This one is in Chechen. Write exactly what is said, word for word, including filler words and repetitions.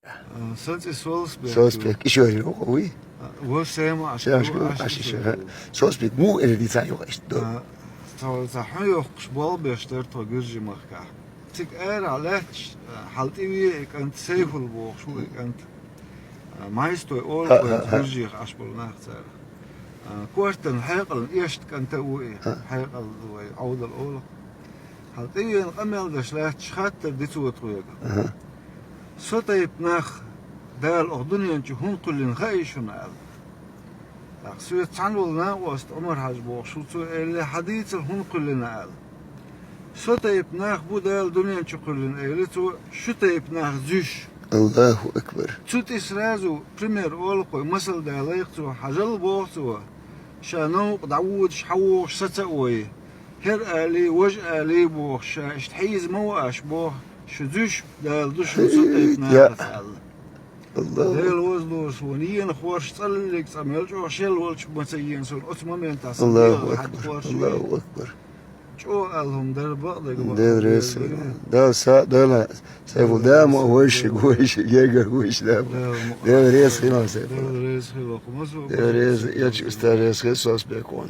А, сан цӀи Солсбек. Солсбек, ишо ю, ой. А, ва Сема Ашкова, Ашкова, Ашкова. Солсбек, му эр дицан ю, ишт до. А, цо, цо хьо йохкуш болх беш дара тхо Гуьржийн махкахь. Цига ара лаьтташ, а, хьал тӀе ве и кӀант, Сайфул бохуш ву и кӀант. А, Майстой олу вайн гуьржих Ӏаш болу нах цара. А, кортан хьекъална эшна кӀанта а ву и, хьекъал вай Ӏовдал олу. Хьал тӀевеана къамел даш лаьтташ хаттар ди цо тхоьга. Со тайпа нах Дала оха дуьнен чу хӀунда кхуьллина хаий шуна аьлла. ТӀаккха соьца цхьаьна волу накъост Ӏумар-Хьаьжа бохуш ву, цо элли хьан дийцал хӀунда кхуьллина аьлла. Со тайпа нах бу Дала дуьнен чу кхуьллина, элли цо, шу тайпа нах зуьш. Аллаху акбар. Цу тӀе сразу пример олу кхой, масал далайх цо, хьажал боху цо. Ша новкъа дӀаводаш, хьан вогӀуш саца а вой. ХӀера алий, важа алий бохуш, ша иштта хьийза ма ву аш боху, шу зуьш Дала ду шу со тайпа нахаца аьлла. Дела возлуш ву, нена хорш цӀаллиг цӀа мел чӀогӀа шел волчу ма ца йена суна оцу моментахь сан дегӀах хьан хорш ву. Аллаху акбар. ЧӀогӀа алхьум дара бакъдерг. Дела реза хила. Дала са, Дала, Сайфул, Дала ма вайши, вайши, гега вайши, да. Дела реза хила, Сайфул. Дела реза хила, хӀума со. Дела реза, я чу уста реза хила, Солсбек вон.